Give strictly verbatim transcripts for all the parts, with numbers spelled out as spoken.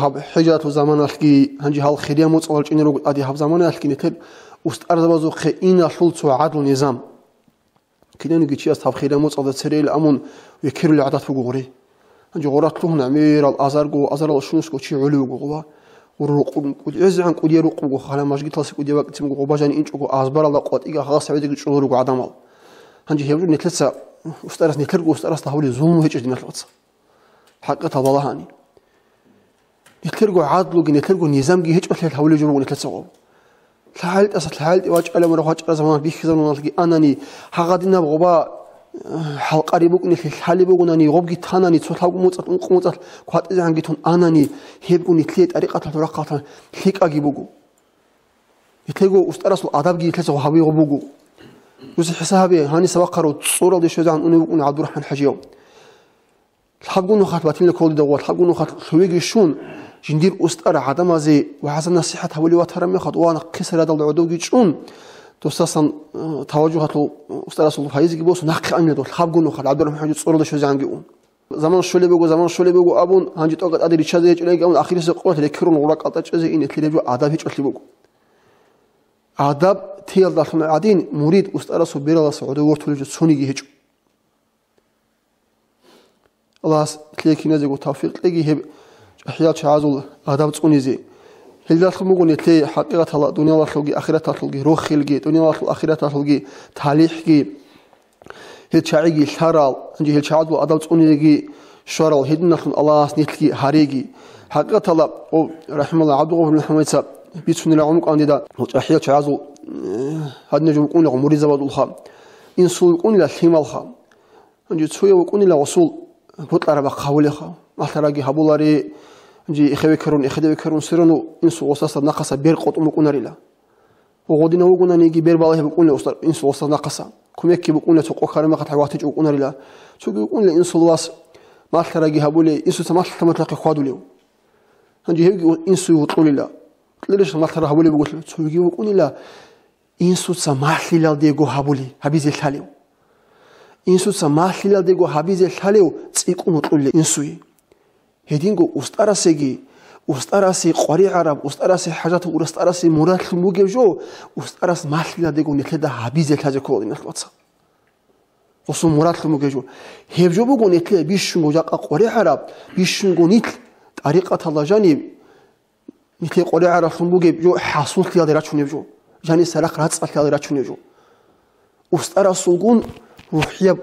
Гьаб хӀижалъул заманалъги, гьанже гьал хирия моцӀалъ чӀезе руго тӀаде гьаб заманалъги нилъер устӀарзабазухъе иналъул цо гӀадлу-низам. Кинаниги чияс гьаб хирия моцӀалда цереян амун векерулел гӀадат буго гъури. Гьанже гъорат лъугьун гӀемерал азарго, азарал щунусго чи гӀолев вуго гъова. Гъур рукъ-, кӀуд-, гӀезегӀан кӀудияй рукъ буго, хала мажгиталасе кӀудияй вакӀцин буго, гъобажани инчӀого азбаралда къватӀига халас гӀодиги чӀолел руго гӀадамал. Гьанже гьеб жо нилъеца устӀарас, нилъерго устӀарасда гьабулеб зулму гьечӀо, диналъул вацал. ХӀакъатал балагьани. Нилъерго гӀадлуги, нилъерго низамги гьечӀолъиялъ гьавулеб жо буго нилъеца гъоб. ЛъагӀел тӀаса лъагӀел тӀе вачӀалев мурагь вачӀараз заманалъ бихьизабунаналъги анани, гьагъадинаб гъоба, э, хӀалкъари букӀунелъе лъалеб бугонани, гъобги танани, цо лъабго моцӀалъ, ункъо моцӀалъ кватӀизе гьанги тун анани, гьебго нилъее тӀарикъаталъул рахъалъан лъикӀаги буго. Нилъего устӀарасул адабги нилъеца гьавиго буго. Дуца хӀисаб гьабе, гьаниса вахъарав цӀоралде щвезегӀан унев вукӀун ГӀабдурахӀман ХӀажияв. Лъабго нухалъ батила кколдидал ва лъабго нухалъ лъугьиги щун, жиндир устӀар гӀадамазе вагӀза-насихӀат гьабулев ватараб мехалъ, ва нахъе сарадалда гӀодовги чӀун, досасан, э, таважугьалъул, э, устӀарасул файизги босун, нахъе аниларо лъабго нухалъ ГӀабдурахӀман ХӀажи цӀоралда щвезегӀанги ун. Заман щолеб буго, заман щолеб буго абун, гьанже тӀокӀаб тӀаде риччазе гьечӀолайги абун, ахирисеб къоялъ рекерун гъуракӀалда чӀезе ине лъилеб жо адаб гьечӀолъи буго. Адаб теялдалъун гӀадин, мурид устӀарасул бераласа гӀодов вортулев жо цониги гьечӀо. Аллагьас лъие киназего тавфикъ кьеги гьеб чӀахӀиял чагӀазул адаб цӀунизе. Гьелдалъун буго нилъее хӀакъикъаталда дуниялалъулги ахираталъулги рохелги, дуниялалъул ахираталъулги талихӀги, гьел чагӀиги лъарал, гьанже гьел чагӀазул адаб цӀунизеги щварал, гьединалъун Аллагьас нилъги гьареги. ХӀакъикъаталда, о, рахӀималла, ГӀабдулгъафур МухӀаммадица бицунила гӀумрукъан дида, гьел чӀахӀиял чагӀазул, э, гьадинаб жо букӀунила муридзабазулха, инсул букӀунила лъималха. Гьанже цояв вукӀунила гъосул бокьараб бахъ гьабулеха, малъараги гьабулари, гьанже эхеве ккарун, эхеде векарун, все равно инсул гъосдаса нахъаса бер къотӀун букӀунарила. Гъодинав вугонаниги бер балагьи букӀунила устар-, инсул гъосдаса нахъаса. Кумекги букӀунила, цо къо ккараб мехалъ ватичӀо букӀунарила. Цоги вукӀунила инсул вас малъараги гьабулей, инсуца малъа-малъахъе хьвадулев. Гьанже гьевги инсуе вокьулила. Кьерищал малъараб гьабулеб бугелъул, цоги вукӀунила инсуца малъилалдего гьабулей, гьабизе лъалев. Инсуца малъилалдего гьабизе лъалев цӀикӀкӀун вокьулей инсуе. Гьединго устӀарасеги, устӀарасе къваригӀараб, устӀарасе хӀажатаб, устӀарасе мурадлъун бугеб жо, устӀарас малъилалдего нилъеда гьабизе лъазе ккола, диналъул вацал. Гъосул мурадлъун бугеб жо. Гьеб жо буго нилъее бищунго жакъа къваригӀараб, бищунго нилъ тӀарикъаталда жаниб, нилъее къваригӀаралъун бугеб жо хӀасуллъиялде рачунеб жо, жаниса рахъ рацӀцӀалъиялде рачунеб жо. УстӀарасулгун рухӀияб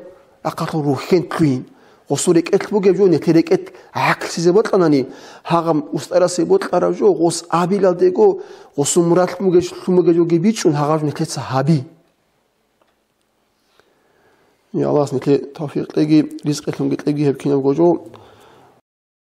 рахъалъул рухӀен лъугьин. Гъосул рекӀелъ бугеб жо нилъер рекӀелъ гӀакълъизе бокьанани, гьагъаб устӀарасе бокьараб жо гъос абилалдего, гъосул мурадлъун бугеб, лъун бугеб жоги бичӀчӀун гьагъаб жо нилъеца гьаби. Я Аллагьас нилъе тавфикъ кьеги, ризкъилъунги кьеги гьеб кинабго жо.